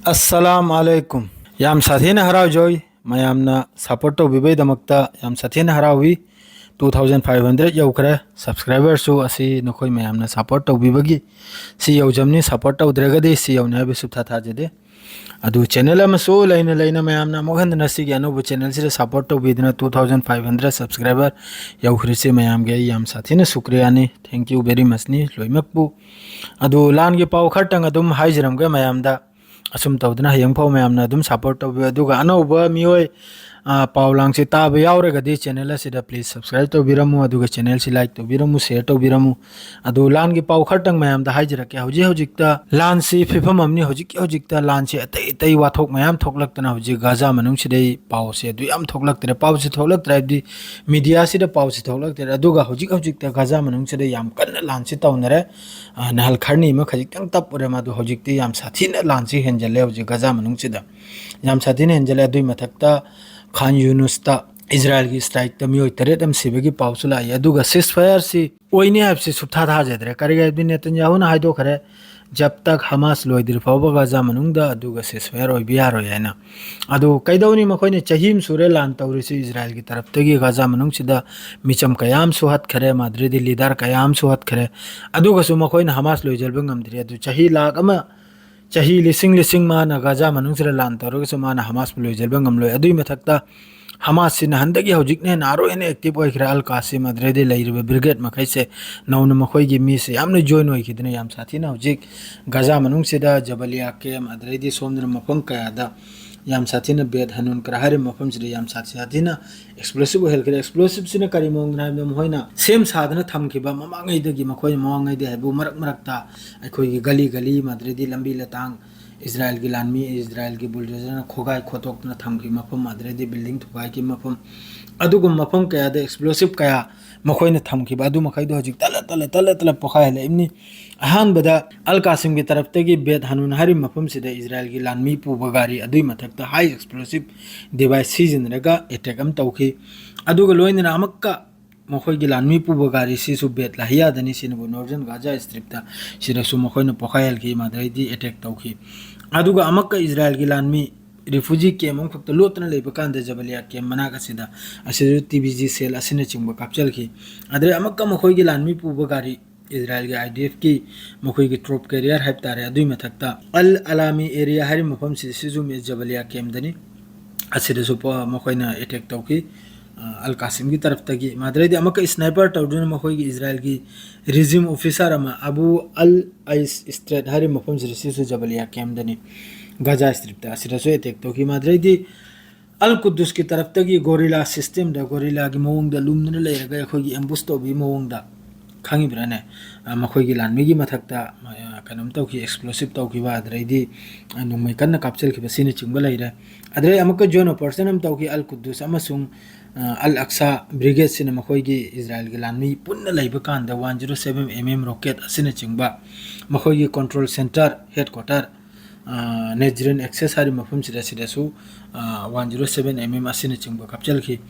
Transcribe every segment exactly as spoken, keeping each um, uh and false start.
ꯑꯁꯂꯥꯝ ꯑꯂꯩꯀꯨꯝ꯫ ꯌꯥꯝ ꯁꯥꯊꯤꯅ ꯍꯔꯥꯎꯖꯩ, ꯃꯌꯥꯝꯅ ꯁꯞꯄꯣꯔꯠ ꯇꯧꯕꯤꯕꯩꯗꯃꯛꯇ ꯌꯥꯝ ꯁꯥꯊꯤꯅ ꯍꯔꯥꯎꯏ꯫ Two thousand five hundred ꯌꯧꯈ꯭ꯔꯦ꯫ ꯁꯕꯁꯀ꯭ꯔꯥꯏꯕꯔꯁꯨ ꯑꯁꯤ ꯅꯈꯣꯏ ꯃꯌꯥꯝꯅ ꯁꯞꯄꯣꯔꯠ ꯇꯧꯕꯤꯕꯒꯤ ꯁꯤ ꯌꯧꯖꯕꯅꯤ꯫ ꯁꯞꯄꯣꯔꯠ ꯇꯧꯗ꯭ꯔꯒꯗꯤ ꯁꯤ ꯌꯧꯅꯤ ꯍꯥꯏꯕ ꯁꯨꯞꯊꯥ ꯊꯥꯖꯗꯦ꯫ ꯑꯗꯨ ꯆꯦꯅꯦꯜ ꯑꯃꯁꯨ ꯂꯩꯅ ꯂꯩꯅ ꯃꯌꯥꯝꯅ ꯑꯃꯨꯛ ꯍꯟꯅ ꯁꯤꯒꯤ ꯑꯅꯧꯕ ꯆꯦꯅꯦꯜꯁꯤꯗ ꯁꯞꯄꯣꯔꯠ ꯇꯧꯕꯤꯗꯨꯅ two thousand five hundred subscriber ꯌꯧꯈ꯭ꯔꯤꯁꯦ ꯃꯌꯥꯝꯒꯤ ꯑꯩ ꯌꯥꯝ ꯁꯥꯊꯤꯅ ꯁꯨꯀ꯭ꯔꯤꯌꯥꯅꯤ꯫ Thank you very muchꯅꯤ ꯂꯣꯏꯅꯃꯛꯄꯨ꯫ ꯑꯗꯨ ꯂꯥꯟꯒꯤ ꯄꯥꯎ ꯈꯔꯇꯪ ꯑꯗꯨꯝ ꯍꯥꯏꯖꯔꯝꯒꯦ ꯃꯌꯥꯝꯗ꯫ ꯑꯁꯨꯝ ꯇꯧꯗꯅ ꯍꯌꯦꯡ ꯐꯥꯎ ꯃꯌꯥꯝꯅ ꯑꯗꯨꯝ ꯁꯞꯄꯣꯔꯠ ꯇꯧꯕꯤꯌꯨ꯫ ꯑꯗꯨꯒ ꯑꯅꯧꯕ ꯃꯤꯑꯣꯏ, ꯑ, ꯄꯥꯎ ꯂꯥꯡꯁꯦ ꯇꯥꯕ ꯌꯥꯎꯔꯒꯗꯤ ꯆꯦꯅꯦꯜ ꯑꯁꯤꯗ please subscribe ꯇꯧꯕꯤꯔꯝꯃꯨ, ꯑꯗꯨꯒ ꯆꯦꯅꯦꯜꯁꯤ like ꯇꯧꯕꯤꯔꯝꯃꯨ, share ꯇꯧꯕꯤꯔꯝꯃꯨ꯫ ꯑꯗꯨ ꯂꯥꯟꯒꯤ ꯄꯥꯎ ꯈꯔꯇꯪ ꯃꯌꯥꯝꯗ ꯍꯥꯏꯖꯔꯛꯀꯦ꯫ ꯍꯧꯖꯤꯛ ꯍꯧꯖꯤꯛꯇ ꯂꯥꯟꯁꯤ ꯐꯤꯕꯝ ꯑꯃꯅꯤ꯫ ꯍꯧꯖꯤꯛꯀꯤ ꯍꯧꯖꯤꯛꯇ ꯂꯥꯟꯁꯤ ꯑꯇꯩ ꯑꯇꯩ ꯋꯥꯊꯣꯛ ꯃꯌꯥꯝ ꯊꯣꯛꯂꯛꯇꯅ ꯍꯧꯖꯤꯛ ꯒꯥꯖꯥ ꯃꯅꯨꯡꯁꯤꯗꯩ ꯄꯥꯎꯁꯦ ꯑꯗꯨ ꯌꯥꯝ ꯊꯣꯛꯂꯛꯇ꯭ꯔꯦ꯫ ꯄꯥꯎꯁꯤ ꯊꯣꯛꯂꯛꯇ꯭ꯔꯦ ꯍꯥꯏꯕꯗꯤ ꯃꯤꯗꯤꯌꯥꯁꯤꯗ ꯄꯥꯎꯁꯤ ꯊꯣꯛꯂꯛꯇ꯭ꯔꯦ꯫ ꯑꯗꯨꯒ ꯍꯧꯖꯤꯛ ꯍꯧꯖꯤꯛꯇ ꯒꯥꯖꯥ ꯃꯅꯨꯡꯁꯤꯗ ꯌꯥꯝ ꯀꯟꯅ ꯂꯥꯟꯁꯤ ꯇꯧꯅꯔꯦ꯫ ꯑ, ꯅꯍꯥꯜ ꯈꯔꯅꯤ ꯑꯃ ꯈꯖꯤꯛꯇꯪ ꯇꯞꯄꯨꯔꯦ, ꯃꯗꯨ ꯍꯧꯖꯤꯛꯇꯤ ꯌꯥꯝ ꯁꯥꯊꯤꯅ ꯂꯥꯟꯁꯤ ꯍꯦꯟꯖꯜꯂꯦ ꯍꯧꯖꯤꯛ ꯒꯥꯖꯥ ꯃꯅꯨꯡꯁꯤꯗ꯫ ꯌꯥꯝ ꯁꯥꯊꯤꯅ ꯍꯦꯟꯖꯜꯂꯦ꯫ ꯑꯗꯨꯏ ꯃꯊꯛꯇ ꯈꯥꯟ ꯌꯨꯅꯨꯁꯇ ꯏꯖꯔꯥꯏꯜꯒꯤ ꯁ꯭ꯇ꯭ꯔꯥꯏꯛꯇ ꯃꯤꯑꯣꯏ ꯇꯔꯦꯠ ꯑꯃ ꯁꯤꯕꯒꯤ ꯄꯥꯎꯁꯨ ꯂꯥꯛꯏ꯫ ꯑꯗꯨꯒ ceasefire ꯁꯤ ꯑꯣꯏꯅꯤ ꯍꯥꯏꯕꯁꯤ ꯁꯨꯞꯊꯥ ꯊꯥꯖꯗ꯭ꯔꯦ꯫ ꯀꯔꯤꯒꯤ ꯍꯥꯏꯕꯗꯤ ꯅꯦꯇꯟꯌꯥꯍꯨꯅ ꯍꯥꯏꯗꯣꯛꯈ꯭ꯔꯦ, "ꯖꯕ ꯇꯛ ꯍꯃꯥꯁ ꯂꯣꯏꯗ꯭ꯔꯤ ꯐꯥꯎꯕ ꯒꯥꯖꯥ ꯃꯅꯨꯡꯗ ꯑꯗꯨꯒ ceasefire ꯑꯣꯏꯕ ꯌꯥꯔꯣꯏ" ꯍꯥꯏꯅ꯫ ꯑꯗꯨ ꯀꯩꯗꯧꯅꯤ, ꯃꯈꯣꯏꯅ ꯆꯍꯤ ꯑꯃ ꯁꯨꯔꯦ ꯂꯥꯟ ꯇꯧꯔꯤꯁꯤ ꯏꯖꯔꯥꯏꯜꯒꯤ ꯇꯔꯞꯇꯒꯤ꯫ ꯒꯥꯖꯥ ꯃꯅꯨꯡꯁꯤꯗ ꯃꯤꯆꯝ ꯀꯌꯥ ꯑꯃꯁꯨ ꯍꯠꯈꯔꯦ, ꯃꯥꯗ꯭ꯔꯤꯗꯤ ꯂꯤꯗꯔ ꯀꯌꯥ ꯑꯃꯁꯨ ꯍꯠꯈꯔꯦ꯫ ꯑꯗꯨꯒꯁꯨ ꯃꯈꯣꯏꯅ ꯍꯃꯥꯁ ꯂꯣꯏꯁꯤꯟꯕ ꯉꯝꯗ꯭ꯔꯤ꯫ ꯑꯗꯨ ꯆꯍꯤ ꯂꯥꯛ ꯑꯃ, ꯆꯍꯤ ꯂꯤꯁꯤꯡ ꯂꯤꯁꯤꯡ ꯃꯥꯅ ꯒꯥꯖꯥ ꯃꯅꯨꯡꯁꯤꯗ ꯂꯥꯟ ꯇꯧꯔꯒꯁꯨ ꯃꯥꯅ ꯍꯃꯥꯁꯄꯨ ꯂꯣꯏꯁꯤꯟꯕ ꯉꯝꯂꯣꯏ꯫ ꯑꯗꯨꯒꯤ ꯃꯊꯛꯇ ꯍꯃꯥꯁꯁꯤꯅ ꯍꯟꯗꯛꯀꯤ ꯍꯧꯖꯤꯛꯅ ꯍꯦꯟꯅ ꯑꯥꯔꯣ ꯍꯦꯟꯅ active ꯑꯣꯏꯈ꯭ꯔꯦ꯫ ꯑꯜ ꯀꯥꯁꯤꯝ ꯑꯗꯨꯗꯩꯗꯤ ꯂꯩꯔꯤꯕ ꯕ꯭ꯔꯤꯒꯦꯗ ꯃꯈꯩꯁꯦ ꯅꯧꯅ ꯃꯈꯣꯏꯒꯤ ꯃꯤꯁꯦ ꯌꯥꯝꯅ join ꯑꯣꯏꯈꯤꯗꯅ ꯌꯥꯝ ꯁꯥꯊꯤꯅ ꯍꯧꯖꯤꯛ ꯒꯥꯖꯥ ꯃꯅꯨꯡꯁꯤꯗ ꯖꯕꯂꯤꯌꯥ ꯀꯦꯝ ꯑꯗꯨꯗꯩꯗꯤ ꯁꯣꯝꯗꯅ ꯃꯐꯝ ꯀꯌꯥꯗ ꯌꯥꯝ ꯁꯥꯊꯤꯅ ꯕꯦꯠ ꯍꯅꯨꯟ ꯀ꯭ꯔꯥ ꯍꯥꯏꯔꯤꯕ ꯃꯐꯝꯁꯤꯗ ꯌꯥꯝ ꯁꯥꯊꯤ ꯁꯥꯊꯤꯅ explosive ꯑꯣꯏꯍꯜꯈ꯭ꯔꯦ꯫ Explosive ꯁꯤꯅ ꯀꯔꯤ ꯃꯑꯣꯡꯗꯅ ꯍꯥꯏꯕꯗ ꯃꯈꯣꯏꯅ ꯁꯦꯝ ꯁꯥꯗꯅ ꯊꯝꯈꯤꯕ ꯃꯃꯥꯡꯉꯩꯗꯒꯤ, ꯃꯈꯣꯏ ꯃꯃꯥꯡꯉꯩꯗꯒꯤ ꯍꯥꯏꯕꯨ ꯃꯔꯛ ꯃꯔꯛꯇ ꯑꯩꯈꯣꯏꯒꯤ ꯒꯂꯤ ꯒꯂꯤ ꯃꯥꯗ꯭ꯔꯤꯗꯤ ꯂꯝꯕꯤ ꯂꯇꯥꯡ ꯏꯖꯔꯥꯏꯜꯒꯤ ꯂꯥꯟꯃꯤ, ꯏꯖꯔꯥꯏꯜꯒꯤ ꯕꯨꯜꯗꯣꯖꯔꯅ ꯈꯣꯒꯥꯏ ꯈꯣꯠꯇꯣꯛꯇꯨꯅ ꯊꯝꯈꯤꯕ ꯃꯐꯝ, ꯑꯗꯨꯗꯩꯗꯤ ꯕꯤꯜꯗꯤꯡ ꯊꯨꯒꯥꯏꯈꯤꯕ ꯃꯐꯝ, ꯑꯗꯨꯒꯨꯝꯕ ꯃꯐꯝ ꯀꯌꯥꯗ explosive ꯀꯌꯥ ꯃꯈꯣꯏꯅ ꯊꯝꯈꯤꯕ ꯑꯗꯨ ꯃꯈꯩꯗꯣ ꯍꯧꯖꯤꯛ ꯇꯠꯂ ꯇꯠꯂ ꯇꯠꯂ ꯇꯠꯂ ꯄꯣꯈꯥꯏꯍꯜꯂꯛꯏꯕꯅꯤ꯫ ꯑꯍꯥꯟꯕꯗ ꯑꯜ ꯀꯥꯁꯤꯝꯒꯤ ꯇꯔꯞꯇꯒꯤ ꯕꯦꯠ ꯍꯅꯨꯟ ꯍꯥꯏꯔꯤꯕ ꯃꯐꯝꯁꯤꯗ ꯏꯖꯔꯥꯏꯜꯒꯤ ꯂꯥꯟꯃꯤ ꯄꯨꯕ ꯒꯥꯔꯤ ꯑꯗꯨꯒꯤ ꯃꯊꯛꯇ high explosive device ꯁꯤꯖꯤꯟꯅꯔꯒ attack ꯑꯃ ꯇꯧꯈꯤ꯫ ꯑꯗꯨꯒ ꯂꯣꯏꯅꯅ ꯑꯃꯨꯛꯀ ꯃꯈꯣꯏꯒꯤ ꯂꯥꯟꯃꯤ ꯄꯨꯕ ꯒꯥꯔꯤꯁꯤꯁꯨ ꯕꯦꯠ ꯂꯥꯍꯤꯌꯥꯗꯅꯤ, ꯁꯤꯅꯕꯨ Northern Gaza Stripꯇ, ꯁꯤꯗꯁꯨ ꯃꯈꯣꯏꯅ ꯄꯣꯈꯥꯏꯍꯜꯈꯤ, ꯃꯗꯨꯗꯩꯗꯤ attack ꯇꯧꯈꯤ꯫ ꯑꯗꯨꯒ ꯑꯃꯨꯛꯀ ꯏꯖꯔꯥꯏꯜꯒꯤ ꯂꯥꯟꯃꯤ refugee camp ꯑꯃꯈꯛꯇ ꯂꯣꯠꯇꯨꯅ ꯂꯩꯕ ꯀꯥꯟꯗ ꯖꯕꯂꯤꯌꯥ camp ꯃꯅꯥꯛ ꯑꯁꯤꯗ ꯑꯁꯤꯁꯨ T B G cell ꯑꯁꯤꯅꯆꯤꯡꯕ ꯀꯥꯞꯆꯜꯈꯤ꯫ ꯑꯗꯩ ꯑꯃꯨꯛꯀ ꯃꯈꯣꯏꯒꯤ ꯂꯥꯟꯃꯤ ꯄꯨꯕ ꯒꯥꯔꯤ ꯏꯖꯔꯥꯏꯜꯒꯤ I D F ꯀꯤ ꯃꯈꯣꯏꯒꯤ troop carrier ꯍꯥꯏꯕ ꯇꯥꯔꯦ, ꯑꯗꯨꯒꯤ ꯃꯊꯛꯇ ꯑꯜ ꯑꯂꯥꯃꯤ area ꯍꯥꯏꯔꯤꯕ ꯃꯐꯝꯁꯤꯗ ꯁꯤꯁꯨ ꯖꯕꯂꯤꯌꯥ camp ꯗꯅꯤ꯫ ꯑꯁꯤꯗꯁꯨ ꯄ-, ꯃꯈꯣꯏꯅ attack ꯇꯧꯈꯤ, ꯑ, ꯑꯜ ꯀꯥꯁꯤꯝꯒꯤ ꯇꯔꯐꯇꯒꯤ꯫ ꯃꯗꯨꯗꯩꯗꯤ ꯑꯃꯨꯛꯀ sniper ꯇꯧꯗꯨꯅ ꯃꯈꯣꯏꯒꯤ ꯏꯖꯔꯥꯏꯜꯒꯤ regime officer ꯑꯃ ꯑꯕꯨ ꯑꯜ ꯑꯩꯁ ꯁ꯭ꯇ꯭ꯔꯦꯠ ꯍꯥꯏꯔꯤꯕ ꯃꯐꯝꯁꯤꯗ ꯁꯤꯁꯨ ꯖꯕꯂꯤꯌꯥ camp ꯗꯅꯤ, ꯒꯥꯖꯥ ꯁ꯭ꯇ꯭ꯔꯤꯞꯇ, ꯑꯁꯤꯗꯁꯨ attack ꯇꯧꯈꯤ꯫ ꯃꯗꯨꯗꯩꯗꯤ ꯑꯜ ꯀꯨꯗꯨꯁꯀꯤ ꯇꯔꯐꯇꯒꯤ guerrilla system ꯗ, guerrilla ꯒꯤ ꯃꯑꯣꯡꯗ ꯂꯨꯝꯗꯨꯅ ꯂꯩꯔꯒ ꯑꯩꯈꯣꯏꯒꯤ ambush ꯇꯧꯕꯒꯤ ꯃꯑꯣꯡꯗ, ꯈꯪꯉꯤꯕ꯭ꯔꯥꯅꯦ? ꯑ, ꯃꯈꯣꯏꯒꯤ ꯂꯥꯟꯃꯤꯒꯤ ꯃꯊꯛꯇ, ꯑ, ꯀꯩꯅꯣꯝ ꯇꯧꯈꯤ, explosive ꯇꯧꯈꯤꯕ, ꯑꯗꯨꯗꯩꯗꯤ, ꯑ, ꯅꯣꯡꯃꯩ ꯀꯟꯅ ꯀꯥꯞꯆꯤꯜꯈꯤꯕ, ꯁꯤꯅꯆꯤꯡꯕ ꯂꯩꯔꯦ꯫ ꯑꯗꯨꯗꯩ ꯑꯃꯨꯛꯀ joint operation ꯑꯃ ꯇꯧꯈꯤ ꯑꯜ ꯀꯨꯗꯨꯁ ꯑꯃꯁꯨꯡ, ꯑ, ꯑꯜ ꯑꯛꯁꯥ brigade ꯁꯤꯅ ꯃꯈꯣꯏꯒꯤ ꯏꯖꯔꯥꯏꯜꯒꯤ ꯂꯥꯟꯃꯤ ꯄꯨꯟꯅ ꯂꯩꯕ ꯀꯥꯟꯗ one zero seven M M rocket ꯑꯁꯤꯅꯆꯤꯡꯕ ꯃꯈꯣꯏꯒꯤ control centre, headquarter, ꯑ, Nazreen Axis ꯍꯥꯏꯔꯤꯕ ꯃꯐꯝꯁꯤꯗ, ꯁꯤꯗꯁꯨ, ꯑ, one zero seven M M ꯑꯁꯤꯅꯆꯤꯡꯕ ꯀꯥꯞꯆꯤꯜꯈꯤ꯫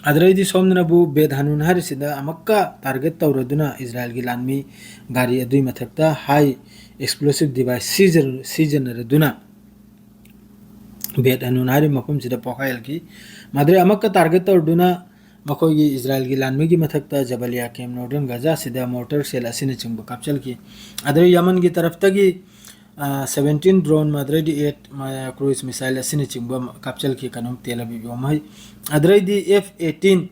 ꯑꯗꯨꯗꯩꯗꯤ ꯁꯣꯝꯗꯅꯕꯨ ꯕꯦꯠ ꯍꯅꯨꯟ ꯍꯥꯏꯔꯤꯁꯤꯗ ꯑꯃꯨꯛꯀ target ꯇꯧꯔꯗꯨꯅ ꯏꯖꯔꯥꯏꯜꯒꯤ ꯂꯥꯟꯃꯤ ꯒꯥꯔꯤ ꯑꯗꯨꯒꯤ ꯃꯊꯛꯇ high explosive device ꯁꯤꯖꯤꯟ-, ꯁꯤꯖꯤꯟꯅꯔꯗꯨꯅ ꯕꯦꯠ ꯍꯅꯨꯟ ꯍꯥꯏꯔꯤꯕ ꯃꯐꯝꯁꯤꯗ ꯄꯣꯈꯥꯏꯍꯜꯈꯤ꯫ ꯃꯗꯨꯗꯩ ꯑꯃꯨꯛꯀ target ꯇꯧꯔꯗꯨꯅ ꯃꯈꯣꯏꯒꯤ ꯏꯖꯔꯥꯏꯜꯒꯤ ꯂꯥꯟꯃꯤꯒꯤ ꯃꯊꯛꯇ ꯖꯕꯂꯤꯌꯥ camp, northern ꯒꯥꯖꯥꯁꯤꯗ mortar shell ꯑꯁꯤꯅꯆꯤꯡꯕ ꯀꯥꯞꯆꯤꯜꯈꯤ꯫ ꯑꯗꯨꯗꯩ ꯌꯃꯟꯒꯤ ꯇꯔꯐꯇꯒꯤ, ꯑ, seventeen drone, ꯃꯗꯨꯗꯩꯗꯤ eight, ꯃ-, cruise missile ꯑꯁꯤꯅꯆꯤꯡꯕ ꯀꯥꯞꯆꯤꯜꯈꯤ ꯀꯩꯅꯣꯝ ꯇꯦꯜ ꯑꯕꯤꯕ ꯌꯧꯃꯩ꯫ ꯑꯗꯨꯗꯩꯗꯤ F eighteen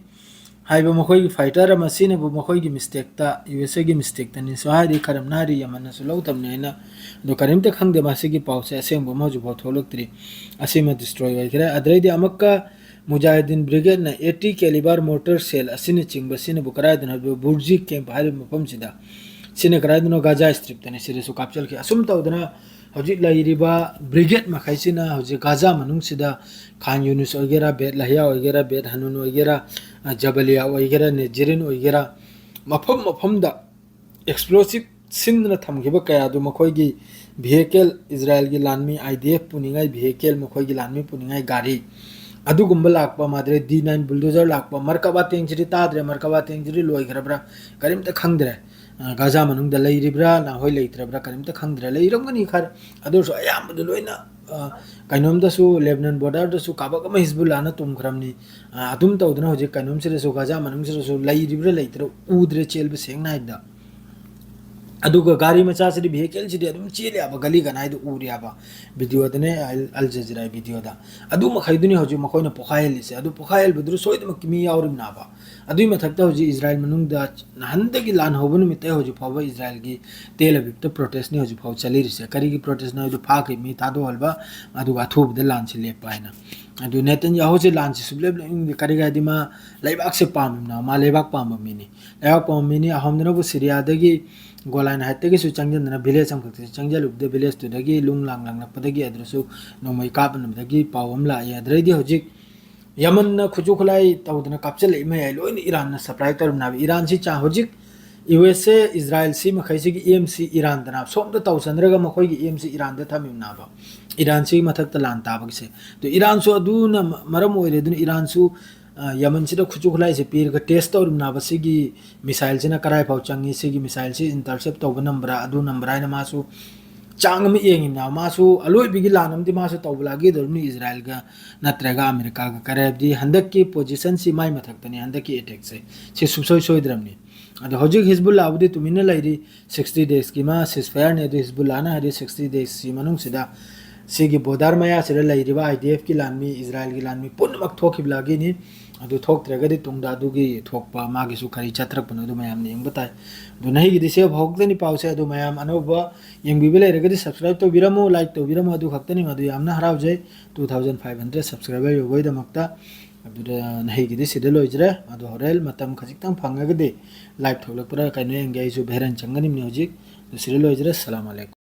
ꯍꯥꯏꯕ ꯃꯈꯣꯏꯒꯤ fighter ꯑꯃ, ꯁꯤꯅꯕꯨ ꯃꯈꯣꯏꯒꯤ mistake ꯇ, U S A ꯒꯤ mistake ꯇꯅꯤ ꯁꯨ ꯍꯥꯏꯔꯤ, ꯈꯔꯝꯅ ꯍꯥꯏꯔꯤ, ꯌꯃꯟꯅꯁꯨ ꯂꯧꯗꯕꯅꯤ ꯍꯥꯏꯅ꯫ ꯑꯗꯣ ꯀꯔꯤꯝꯇ ꯈꯪꯗꯦ, ꯃꯁꯤꯒꯤ ꯄꯥꯎꯁꯦ ꯑꯁꯦꯡꯕ ꯑꯃ ꯍꯧꯖꯤꯛꯐꯥꯎ ꯊꯣꯛꯂꯛꯇ꯭ꯔꯤ꯫ ꯑꯁꯤꯃ destroy ꯑꯣꯏꯈ꯭ꯔꯦ꯫ ꯑꯗꯨꯗꯩꯗꯤ ꯑꯃꯨꯛꯀ ꯃꯨꯖꯥꯍꯤꯗꯤꯟ brigade ꯅ eighty caliber mortar shell ꯑꯁꯤꯅꯆꯤꯡꯕ, ꯁꯤꯅꯕꯨ ꯀꯗꯥꯏꯗꯅꯣ ꯍꯥꯏꯕꯗ ꯕꯨꯔꯖꯤ camp ꯍꯥꯏꯔꯤꯕ ꯃꯐꯝꯁꯤꯗ, ꯁꯤꯅ ꯀꯗꯥꯏꯗꯅꯣ, ꯒꯥꯖꯥ ꯁ꯭ꯇ꯭ꯔꯤꯞꯇꯅꯤ, ꯁꯤꯗꯁꯨ ꯀꯥꯞꯆꯤꯜꯈꯤ꯫ ꯑꯁꯨꯝ ꯇꯧꯗꯅ ꯍꯧꯖꯤꯛ ꯂꯩꯔꯤꯕ brigade ꯃꯈꯩꯁꯤꯅ ꯍꯧꯖꯤꯛ ꯒꯥꯖꯥ ꯃꯅꯨꯡꯁꯤꯗ ꯈꯥꯟ ꯌꯨꯅꯤꯁ ꯑꯣꯏꯒꯦꯔꯥ, ꯕꯦꯠ ꯂꯍꯤꯌꯥ ꯑꯣꯏꯒꯦꯔꯥ, ꯕꯦꯠ ꯍꯅꯨꯟ ꯑꯣꯏꯒꯦꯔꯥ, ꯑ, ꯖꯕꯂꯤꯌꯥ ꯑꯣꯏꯒꯦꯔꯥ, ꯅꯦꯖꯤꯔꯤꯟ ꯑꯣꯏꯒꯦꯔꯥ, ꯃꯐꯝ ꯃꯐꯝꯗ explosive ꯁꯤꯟꯗꯨꯅ ꯊꯝꯈꯤꯕ ꯀꯌꯥꯗꯨ ꯃꯈꯣꯏꯒꯤ vehicle, ꯏꯖꯔꯥꯏꯜꯒꯤ ꯂꯥꯟꯃꯤ I D F ꯄꯨꯅꯤꯡꯉꯥꯏ vehicle, ꯃꯈꯣꯏꯒꯤ ꯂꯥꯟꯃꯤ ꯄꯨꯅꯤꯡꯉꯥꯏ ꯒꯥꯔꯤ, ꯑꯗꯨꯒꯨꯝꯕ ꯂꯥꯛꯄ, ꯃꯗꯨꯗꯩ D nine bulldozer ꯂꯥꯛꯄ, ꯃꯔꯀꯕꯥ tank ꯁꯤꯗꯤ ꯇꯥꯗ꯭ꯔꯦ, ꯃꯔꯀꯕꯥ tank ꯁꯤꯗꯤ ꯂꯣꯏꯈ꯭ꯔꯕ꯭ꯔꯥ, ꯀꯔꯤꯝꯇ ꯈꯪꯗ꯭ꯔꯦ꯫ ꯑ, ꯒꯥꯖꯥ ꯃꯅꯨꯡꯗ ꯂꯩꯔꯤꯕ꯭ꯔꯥ, ꯅꯍꯣꯏ ꯂꯩꯇ꯭ꯔꯕ꯭ꯔꯥ, ꯀꯔꯤꯝꯇ ꯈꯪꯗ꯭ꯔꯦ꯫ ꯂꯩꯔꯝꯒꯅꯤ ꯈꯔ, ꯑꯗꯨ ꯑꯣꯏꯔꯁꯨ ꯑꯌꯥꯝꯕꯗꯨ ꯂꯣꯏꯅ, ꯑ, ꯀꯩꯅꯣꯝꯗꯁꯨ, ꯂꯦꯕꯅꯟ borderꯗꯁꯨ ꯀꯥꯕꯛ ꯑꯃ ꯍꯤꯖꯕꯨꯜꯂꯥꯅ ꯇꯨꯝꯈ꯭ꯔꯕꯅꯤ꯫ ꯑ, ꯑꯗꯨꯝ ꯇꯧꯗꯅ ꯍꯧꯖꯤꯛ ꯀꯩꯅꯣꯝꯁꯤꯗꯁꯨ, ꯒꯥꯖꯥ ꯃꯅꯨꯡꯁꯤꯗꯁꯨ ꯂꯩꯔꯤꯕ꯭ꯔꯥ ꯂꯩꯇ꯭ꯔꯥ ꯎꯗ꯭ꯔꯦ, ꯆꯦꯟꯕ ꯁꯦꯡꯅ ꯍꯥꯏꯕꯗ꯫ ꯑꯗꯨꯒ ꯒꯥꯔꯤ ꯃꯆꯥꯁꯤꯗꯤ, vehicleꯁꯤꯗꯤ ꯑꯗꯨꯝ ꯆꯦꯜꯂꯤ ꯍꯥꯏꯕ, ꯒꯂꯤ ꯒꯅꯥꯏꯗꯨ ꯎꯔꯤ ꯍꯥꯏꯕ videoꯗꯅꯦ, ꯑꯜ, ꯑꯜ ꯖꯖꯤꯔꯥꯒꯤ videoꯗ꯫ ꯑꯗꯨ ꯃꯈꯩꯗꯨꯅꯤ ꯍꯧꯖꯤꯛ ꯃꯈꯣꯏꯅ ꯄꯣꯈꯥꯏꯍꯜꯂꯤꯁꯦ꯫ ꯑꯗꯨ ꯄꯣꯈꯥꯏꯍꯜꯕꯗꯨꯗ ꯁꯣꯏꯗꯅꯃꯛꯀꯤ ꯃꯤ ꯌꯥꯎꯔꯤꯕꯅꯦꯕ꯫ ꯑꯗꯨꯒꯤ ꯃꯊꯛꯇ ꯍꯧꯖꯤꯛ ꯏꯖꯔꯥꯏꯜ ꯃꯅꯨꯡꯗ ꯅꯍꯥꯟꯗꯒꯤ ꯂꯥꯟ ꯍꯧꯕ ꯅꯨꯃꯤꯠꯇꯩ ꯍꯧꯖꯤꯛ ꯐꯥꯎꯕ ꯏꯖꯔꯥꯏꯜꯒꯤ ꯇꯦꯜ ꯑꯕꯤꯕꯇ protestꯅꯤ ꯍꯧꯖꯤꯛ ꯐꯥꯎ ꯆꯠꯂꯤꯔꯤꯁꯦ꯫ ꯀꯔꯤꯒꯤ protestꯅꯣ ꯍꯥꯏꯕꯗ, ꯐꯥꯈꯤꯕ ꯃꯤ ꯊꯥꯗꯣꯛꯍꯜꯕ, ꯑꯗꯨꯒ ꯑꯊꯨꯕꯗ ꯂꯥꯟꯁꯤ ꯂꯦꯞꯄ ꯍꯥꯏꯅ꯫ ꯑꯗꯨ ꯅꯦꯇꯟꯌꯥꯍꯨꯁꯦ ꯂꯥꯟꯁꯤ ꯁꯨꯡꯂꯦꯞ ꯂꯦꯞꯅꯤꯡꯗꯦ꯫ ꯀꯔꯤꯒꯤ ꯍꯥꯏꯗꯤ ꯃꯥ ꯂꯩꯕꯥꯛꯁꯦ ꯄꯥꯝꯃꯤꯕꯅ, ꯃꯥ ꯂꯩꯕꯥꯛ ꯄꯥꯝꯕ ꯃꯤꯅꯤ꯫ ꯂꯩꯕꯥꯛ ꯄꯥꯝꯕ ꯃꯤꯅꯤ꯫ ꯑꯍꯣꯝꯗꯅꯕꯨ ꯁꯤꯔꯤꯌꯥꯗꯒꯤ ꯒꯣꯂꯥꯟ ꯍꯥꯏꯠꯇꯒꯤꯁꯨ ꯆꯪꯁꯤꯟꯗꯅ village ꯑꯃꯈꯛꯇ ꯆꯪꯁꯤꯜꯂꯨꯕꯗ, villageꯇꯨꯗꯒꯤ ꯂꯨꯡ ꯂꯥꯡ ꯂꯥꯡꯂꯛꯄꯗꯒꯤ ꯑꯗꯨꯗꯁꯨ ꯅꯣꯡꯃꯩ ꯀꯥꯞꯅꯕꯗꯒꯤ ꯄꯥꯎ ꯑꯃ ꯂꯥꯛꯑꯦ꯫ ꯑꯗꯨꯗꯩꯗꯤ ꯍꯧꯖꯤꯛ ꯌꯃꯟꯅ ꯈꯨꯠꯁꯨ ꯈꯨꯠꯂꯥꯏ ꯇꯧꯗꯅ ꯀꯥꯞꯆꯜꯂꯛꯏ ꯃꯌꯥꯏ ꯂꯣꯏꯅ ꯏꯔꯥꯟꯅ supply ꯇꯧꯔꯝꯅꯦ ꯍꯥꯏꯕ꯫ ꯏꯔꯥꯟꯁꯤ ꯆꯥ-, ꯍꯧꯖꯤꯛ USA, ꯏꯖꯔꯥꯏꯜ ꯁꯤ ꯃꯈꯩꯁꯤꯒꯤ aimꯁꯤ ꯏꯔꯥꯟꯗꯅ ꯁꯣꯝꯗ ꯇꯧꯁꯟꯗ꯭ꯔꯒ ꯃꯈꯣꯏꯒꯤ aimꯁꯤ ꯏꯔꯥꯟꯗ ꯊꯝꯃꯤꯕꯅꯦꯕ꯫ ꯏꯔꯥꯟꯁꯤꯒꯤ ꯃꯊꯛꯇ ꯂꯥꯟ ꯇꯥꯕꯒꯤꯁꯦ꯫ ꯑꯗꯨ ꯏꯔꯥꯟꯁꯨ ꯑꯗꯨꯅ ꯃ-, ꯃꯔꯝ ꯑꯣꯏꯔꯦ꯫ ꯑꯗꯨꯅ ꯏꯔꯥꯟꯁꯨ, ꯑ, ꯌꯃꯟꯁꯤꯗ ꯈꯨꯠꯁꯨ ꯈꯨꯠꯂꯥꯏꯁꯦ ꯄꯤꯔꯒ test ꯇꯧꯔꯤꯕꯅꯦꯕ꯫ ꯁꯤꯒꯤ missileꯁꯤꯅ ꯀꯔꯥꯏ ꯐꯥꯎ ꯆꯪꯉꯤ, ꯁꯤꯒꯤ missileꯁꯤ intercept ꯇꯧꯕ ꯉꯝꯕ꯭ꯔꯥ, ꯑꯗꯨ ꯉꯝꯕ꯭ꯔꯥ ꯍꯥꯏꯅ ꯃꯥꯁꯨ ꯆꯥꯡ ꯑꯃ ꯌꯦꯡꯉꯤꯕꯅꯦꯕ꯫ ꯃꯥꯁꯨ ꯑꯂꯣꯏꯕꯤꯒꯤ ꯂꯥꯟ ꯑꯃꯗꯤ ꯃꯥꯁꯨ ꯇꯧꯕ ꯂꯥꯛꯈꯤꯗꯧꯔꯤꯕꯅꯤ ꯏꯖꯔꯥꯏꯜꯒ ꯅꯠꯇ꯭ꯔꯒ ꯑꯃꯦꯔꯤꯀꯥꯒ꯫ ꯀꯔꯤ ꯍꯥꯏꯕꯗꯤ ꯍꯟꯗꯛꯀꯤ positionꯁꯤ ꯃꯥꯏ ꯃꯊꯛꯇꯅꯤ, ꯍꯟꯗꯛꯀꯤ attackꯁꯦ꯫ ꯁꯤ ꯁꯨꯡꯁꯣꯏ ꯁꯣꯏꯗ꯭ꯔꯕꯅꯤ꯫ ꯑꯗꯣ ꯍꯧꯖꯤꯛ ꯍꯤꯖꯕꯨꯜꯂꯥꯕꯨꯗꯤ ꯇꯨꯃꯤꯟꯅ ꯂꯩꯔꯤ꯫ Sixty daysꯀꯤ ꯃꯥ ceasefireꯅꯤ꯫ ꯑꯗꯨ ꯍꯤꯖꯕꯨꯜꯂꯥꯅ ꯍꯥꯏꯗꯤ sixty daysꯀꯤ ꯃꯅꯨꯡꯁꯤꯗ ꯁꯤꯒꯤ border ꯃꯌꯥꯁꯤꯗ ꯂꯩꯔꯤꯕ IDFꯀꯤ ꯂꯥꯟꯃꯤ, ꯏꯖꯔꯥꯏꯜꯒꯤ ꯂꯥꯟꯃꯤ ꯄꯨꯝꯅꯃꯛ ꯊꯣꯛꯈꯤꯕꯂꯥꯒꯤꯅꯤ꯫ ꯑꯗꯨ ꯊꯣꯛꯇ꯭ꯔꯒꯗꯤ ꯇꯨꯡꯗ ꯑꯗꯨꯒꯤ ꯊꯣꯛꯄ ꯃꯥꯒꯤꯁꯨ ꯀꯔꯤ ꯆꯠꯊꯔꯛꯄꯅꯣ ꯑꯗꯨ ꯃꯌꯥꯝꯅ ꯌꯦꯡꯕ ꯇꯥꯏ꯫ ꯑꯗꯨ ꯅꯍꯩꯒꯤꯗꯤ ꯁꯤ ꯐꯥꯎꯗꯅꯤ ꯄꯥꯎꯁꯦ꯫ ꯑꯗꯨ ꯃꯌꯥꯝ ꯑꯅꯧꯕ ꯌꯦꯡꯕꯤꯕ ꯂꯩꯔꯒꯗꯤ subscribe ꯇꯧꯕꯤꯔꯝꯃꯨ, like ꯇꯧꯕꯤꯔꯝꯃꯨ꯫ ꯑꯗꯨ ꯈꯛꯇꯅꯤ, ꯃꯗꯨ ꯌꯥꯝꯅ ꯍꯔꯥꯎꯖꯩ꯫ Two thousand five hundred subscriber ꯌꯧꯕꯒꯤꯗꯃꯛꯇ꯫ ꯑꯗꯨꯗ ꯅꯍꯩꯒꯤꯗꯤ ꯁꯤꯗ ꯂꯣꯏꯖꯔꯦ꯫ ꯑꯗꯣ ꯍꯣꯔꯦꯟ ꯃꯇꯝ ꯈꯖꯤꯛꯇꯪ ꯐꯪꯉꯒꯗꯤ live ꯊꯣꯛꯂꯛꯄ꯭ꯔꯥ ꯀꯩꯅꯣ ꯌꯦꯡꯒꯦ꯫ ꯑꯩꯁꯨ ꯚꯦꯔꯟ ꯆꯪꯒꯅꯤꯕꯅꯤ ꯍꯧꯖꯤꯛ꯫ ꯑꯗꯨ ꯁꯤꯗ ꯂꯣꯏꯖꯔꯦ꯫ ꯁꯂꯥꯝ ꯑꯂꯩꯀꯨꯝ꯫